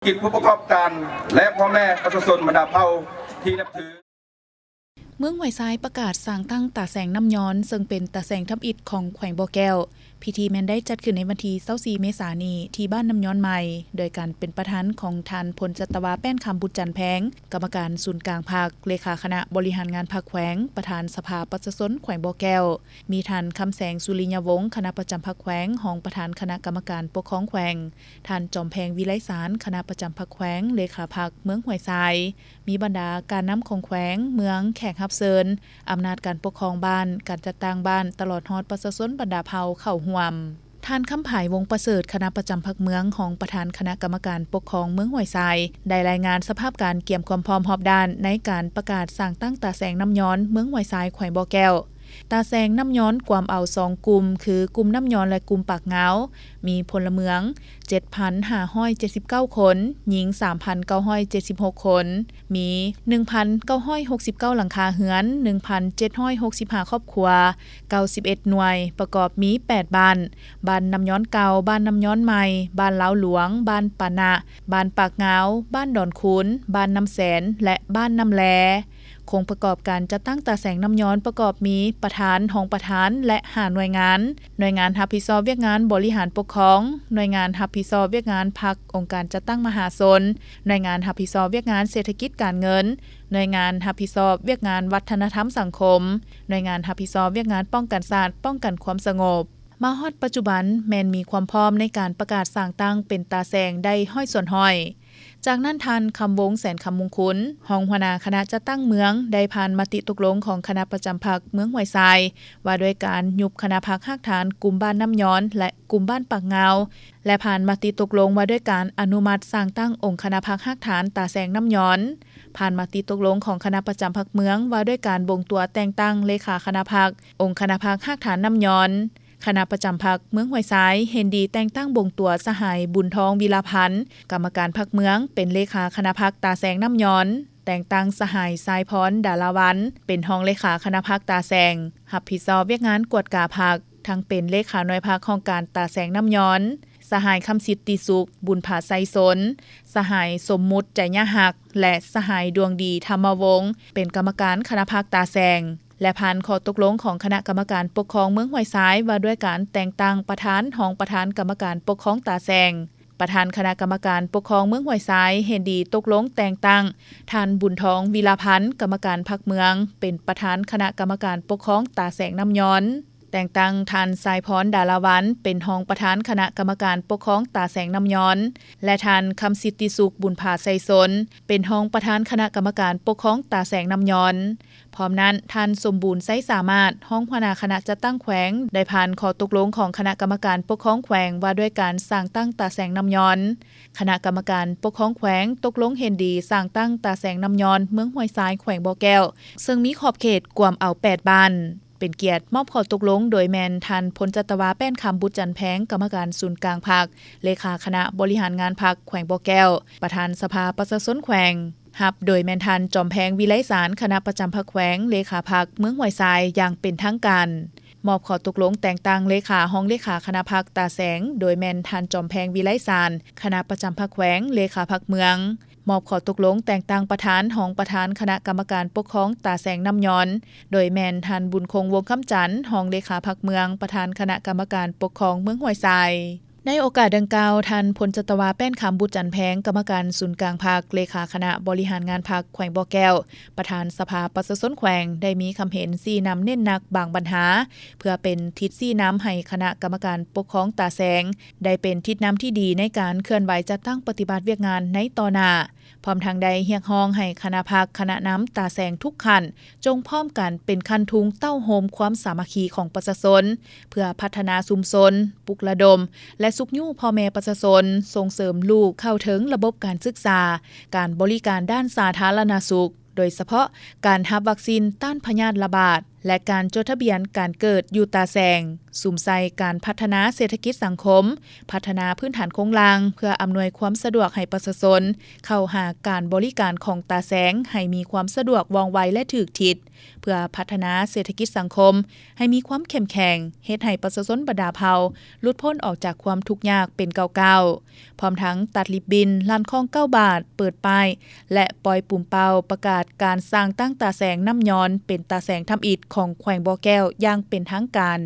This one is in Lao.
ກິດຜູ້ປະກອບການ ແລະ ພໍ່ແມ່ປະຊາຊົນບັນດາເຜົ່າທີ່ນັບຖື. ເມືອງຫ້ວຍຊາຍປະກາດສ້າງຕັ້ງຕາແສງນ້ຳຍອນ ເຊິ່ງເປັນຕາແສງທຳອິດຂອງແຂວງບໍ່ແກ້ວ. ພິທີແມ່ນໄດ້ຈັດຂຶ້ນໃນວັນທີຊາວສີ່ເມສານີ້ ທີ່ບ້ານນ້ຳຍອນໃໝ່ ໂດຍການເປັນປະທານຂອງທ່ານ ພົນຈັດຕະວາ ແປ້ນຄຳ ບຸດຈັນແພງ ກຳມະການສູນກາງພັກ, ເລຂາຄະນະບໍລິຫານງານພັກແຂວງ, ປະທານສະພາປະຊາຊົນແຂວງບໍ່ແກ້ວ, ມີທ່ານ ຄຳແສງ ສຸລິຍະວົງ ຄະນະປະຈຳພັກແຂວງ, ຮອງປະທານຄະນະກຳມະການປົກຄອງແຂວງ, ທ່ານ ຈອມແພງ ວິໄລສານ ຄະນະປະຈຳພັກແຂວງ, ເລຂາພັກເມືອງຫ້ວຍຊາຍ, ມີບັນດາການນຳຂອງແຂວງ, ເມືອງ, ແຂກຮັບເຊີນ, ອຳນາດການປົກຄອງບ້ານ, ການຈັດຕັ້ງບ້ານ, ຕະຫຼອດຮອດປະຊາຊົນບັນດາເຜົ່າເຂົ້າຮ່ວມ. ທ່ານ ຄຳຜາຍ ວົງປະເສີດ ຄະນະປະຈຳພັກເມືອງ, ຮອງປະທານຄະນະກຳມະການປົກຄອງເມືອງຫ້ວຍຊາຍ ໄດ້ລາຍງານສະພາບການກຽມຄວາມພ້ອມຮອບດ້ານໃນການປະກາດສ້າງຕັ້ງຕາແສງນ້ຳຍອນເມືອງຫ້ວຍຊາຍ ແຂວງບໍ່ແກ້ວ. ຕາແສງນ້ຳຍອນກວມເອົາສອງກຸ່ມ ຄື ກຸ່ມນ້ຳຍອນ ແລະ ກຸ່ມປາກງາວ, ມີພົນລະເມືອງ ເຈັດພັນຫ້າຮ້ອຍເຈັດສິບເກົ້າຄົນ, ຍິງ ສາມພັນເກົ້າຮ້ອຍເຈັດສິບຫົກຄົນ, ມີ ໜຶ່ງພັນເກົ້າຮ້ອຍຫົກສິບເກົ້າຫຼັງຄາເຮືອນ, ໜຶ່ງພັນເຈັດຮ້ອຍຫົກສິບຫ້າຄອບຄົວ, ເກົ້າສິບເອັດໜ່ວຍ, ປະກອບມີແປດບ້ານ, ບ້ານນ້ຳຍອນເກົ່າ, ບ້ານນ້ຳຍອນໃໝ່, ບ້ານລາວຫຼວງ, ບ້ານປານະ, ບ້ານປາກງາວ, ບ້ານດອນຄູນ, ບ້ານນ້ຳແສນ ແລະ ບ້ານນ້ຳແລ. ໂຄງປະກອບການຈັດຕັ້ງຕາແສງນ້ຳຍອນປະກອບມີປະທານ, ຮອງປະທານ ແລະ ຫ້າໜ່ວຍງານ. ໜ່ວຍງານຮັບຜິດຊອບວຽກງານບໍລິຫານປົກຄອງ, ໜ່ວຍງານຮັບຜິດຊອບວຽກງານພັກ, ອົງການຈັດຕັ້ງມະຫາຊົນ, ໜ່ວຍງານຮັບຜິດຊອບວຽກງານເສດຖະກິດການເງິນ, ໜ່ວຍງານຮັບຜິດຊອບວຽກງານວັດທະນະທຳສັງຄົມ, ໜ່ວຍງານຮັບຜິດຊອບວຽກງານປ້ອງກັນຊາດ, ປ້ອງກັນຄວາມສະຫງົບ. ມາຮອດປັດຈຸບັນແມ່ນມີຄວາມພ້ອມໃນການປະກາດສ້າງຕັ້ງເປັນຕາແສງໄດ້ຮ້ອຍສ່ວນຮ້ອຍ. ຈາກນັ້ນທ່ານ ຄຳວົງ ແສນຄຳມຸງຄຸນ ຮອງຫົວໜ້າຄະນະຈັດຕັ້ງເມືອງ ໄດ້ຜ່ານມະຕິຕົກລົງຂອງຄະນະປະຈຳພັກເມືອງຫ້ວຍຊາຍ ວ່າດ້ວຍການຍຸບຄະນະພັກຮາກຖານກຸ່ມບ້ານນ້ຳຍອນ ແລະ ກຸ່ມບ້ານປາກງາວ ແລະ ຜ່ານມະຕິຕົກລົງວ່າດ້ວຍການອະນຸມັດສ້າງຕັ້ງອົງຄະນະພັກຮາກຖານຕາແສງນ້ຳຍອນ, ຜ່ານມະຕິຕົກລົງຂອງຄະນະປະຈຳພັກເມືອງວ່າດ້ວຍການບົ່ງຕົວແຕ່ງຕັ້ງເລຂາຄະນະພັກ, ອົງຄະນະພັກຮາກຖານນ້ຳຍອນ. ຄະນະປະຈຳພັກເມືອງຫ້ວຍຊາຍເຫັນດີແຕ່ງຕັ້ງບົ່ງຕົວສະຫາຍ ບຸນທອງ ວິລາພັນ ກຳມະການພັກເມືອງ ເປັນເລຂາຄະນະພັກຕາແສງນ້ຳຍອນ, ແຕ່ງຕັ້ງສະຫາຍ ຊາຍພອນ ດາລາວັນ ເປັນຮອງເລຂາຄະນະພັກຕາແສງ, ຮັບຜິດຊອບວຽກງານກວດກາພັກ, ທັງເປັນເລຂາໜ່ວຍພັກຫ້ອງການຕາແສງນ້ຳຍອນ, ສະຫາຍ ຄຳສິດ ຕິສຸກ ບຸນຜາໄຊສົນ, ສະຫາຍ ສົມມຸດ ໄຈຍະຮັກ ແລະ ສະຫາຍ ດວງດີ ທຳມະວົງ ເປັນກຳມະການຄະນະພັກຕາແສງ. ແລະ ຜ່ານຂໍ້ຕົກລົງຂອງຄະນະກຳມະການປົກຄອງເມືອງຫ້ວຍຊາຍ ວ່າດ້ວຍການແຕ່ງຕັ້ງປະທານ, ຮອງປະທານກຳມະການປົກຄອງຕາແສງ. ປະທານຄະນະກຳມະການປົກຄອງເມືອງຫ້ວຍຊາຍເຫັນດີຕົກລົງແຕ່ງຕັ້ງທ່ານ ບຸນທອງ ວິລາພັນ ກຳມະການພັກເມືອງ ເປັນປະທານຄະນະກຳມະການປົກຄອງຕາແສງນ້ຳຍອນ, ແຕ່ງຕັ້ງທ່ານ ຊາຍພອນ ດາລາວັນ ເປັນຮອງປະທານຄະນະກຳມະການປົກຄອງຕາແສງນ້ຳຍອນ ແລະ ທ່ານ ຄຳສິດ ຕິສຸກ ບຸນຜາໄຊສົນ ເປັນຮອງປະທານຄະນະກຳມະການປົກຄອງຕາແສງນ້ຳຍອນ. ພ້ອມນັ້ນ, ທ່ານ ສົມບູນ ໄຊສາມາດ ຮອງຫົວໜ້າຄະນະຈັດຕັ້ງແຂວງ ໄດ້ຜ່ານຂໍ້ຕົກລົງຂອງຄະນະກຳມະການປົກຄອງແຂວງວ່າດ້ວຍການສ້າງຕັ້ງຕາແສງນ້ຳຍອນ. ຄະນະກຳມະການປົກຄອງແຂວງຕົກລົງເຫັນດີສ້າງຕັ້ງຕາແສງນ້ຳຍອນເມືອງຫ້ວຍຊາຍ ແຂວງບໍ່ແກ້ວ, ເຊິ່ງມີຂອບເຂດກວມເອົາແປດບ້ານ. ເປັນກຽດມອບຂໍ້ຕົກລົງໂດຍແມ່ນທ່ານ ພົນຈັດຕະວາ ແປ້ນຄຳ ບຸດຈັນແພງ ກຳມະການສູນກາງພັກ, ເລຂາຄະນະບໍລິຫານງານພັກແຂວງບໍ່ແກ້ວ, ປະທານສະພາປະຊາຊົນແຂວງ. ຮັບໂດຍແມ່ນທ່ານ ຈອມແພງ ວິໄລສານ ຄະນະປະຈຳພັກແຂວງ, ເລຂາພັກເມືອງຫ້ວຍຊາຍຢ່າງເປັນທາງການ. ມອບຂໍ້ຕົກລົງແຕ່ງຕັ້ງເລຂາ, ຮອງເລຂາຄະນະພັກຕາແສງ ໂດຍແມ່ນທ່ານ ຈອມແພງ ວິໄລສານ ຄະນະປະຈຳພັກແຂວງ, ເລຂາພັກເມືອງ. ມອບຂໍ້ຕົກລົງແຕ່ງຕັ້ງປະທານ, ຮອງປະທານຄະນະກຳມະການປົກຄອງຕາແສງນ້ຳຍອນ ໂດຍແມ່ນທ່ານ ບຸນຄົງ ວົງຄຳຈັນ ຮອງເລຂາພັກເມືອງ, ປະທານຄະນະກຳມະການປົກຄອງເມືອງຫ້ວຍຊາຍ. ໃນໂອກາດດັ່ງກ່າວ, ທ່ານ ພົນຈັດຕະວາ ແປ້ນຄຳ ບຸດຈັນແພງ ກຳມະການສູນກາງພັກ, ເລຂາຄະນະບໍລິຫານງານພັກແຂວງບໍ່ແກ້ວ, ປະທານສະພາປະຊາຊົນແຂວງ ໄດ້ມີຄຳເຫັນຊີ້ນຳເນັ້ນໜັກບາງບັນຫາ ເພື່ອເປັນທິດຊີ້ນຳໃຫ້ຄະນະກຳມະການປົກຄອງຕາແສງ ໄດ້ເປັນທິດນຳທີ່ດີໃນການເຄື່ອນໄຫວຈັດຕັ້ງປະຕິບັດວຽກງານໃນຕໍ່ໜ້າ. ພ້ອມທັງໄດ້ຮຽກຮ້ອງໃຫ້ຄະນະພັກ, ຄະນະນຳຕາແສງທຸກຂັ້ນ ຈົ່ງພ້ອມກັນເປັນຄັນທຸງເຕົ້າໂຮມຄວາມສາມັກຄີຂອງປະຊາຊົນ ເພື່ອພັດທະນາຊຸມຊົນ, ປຸກລະດົມ ແລະ ຊຸກຍູ້ພໍ່ແມ່ປະຊາຊົນ, ສົ່ງເສີມລູກເຂົ້າເຖິງລະບົບການສຶກສາ, ການບໍລິການດ້ານສາທາລະນະສຸກ, ໂດຍສະເພາະການຮັບວັກຊີນຕ້ານພະຍາດລະບາດ, ແລະ ການຈົດທະບຽນການເກີດຢູ່ຕາແສງ, ສຸມໃສ່ການພັດທະນາເສດຖະກິດສັງຄົມ, ພັດທະນາພື້ນຖານໂຄງລ່າງ ເພື່ອອຳນວຍຄວາມສະດວກໃຫ້ປະຊາຊົນເຂົ້າຫາການບໍລິການຂອງຕາແສງໃຫ້ມີຄວາມສະດວກ, ວ່ອງໄວ ແລະ ຖືກທິດ, ເພື່ອພັດທະນາເສດຖະກິດສັງຄົມໃຫ້ມີຄວາມເຂັ້ມແຂງ, ເຮັດໃຫ້ປະຊາຊົນບັນດາເຜົ່າຫຼຸດພົ້ນອອກຈາກຄວາມທຸກຍາກເປັນກ້າວໆ. ພ້ອມທັງຕັດລິບບິນ, ລັນຂອງເກົ້າບາດ, ເປີດປ້າຍ ແລະ ປ່ອຍປຸ່ມເປົ່າປະກາດການສ້າງຕັ້ງຕາແສງນ້ຳຍອນເປັນຕາແສງທຳອິດຂອງແຂວງບໍ່ແກ້ວຢ່າງເປັນທາງການ.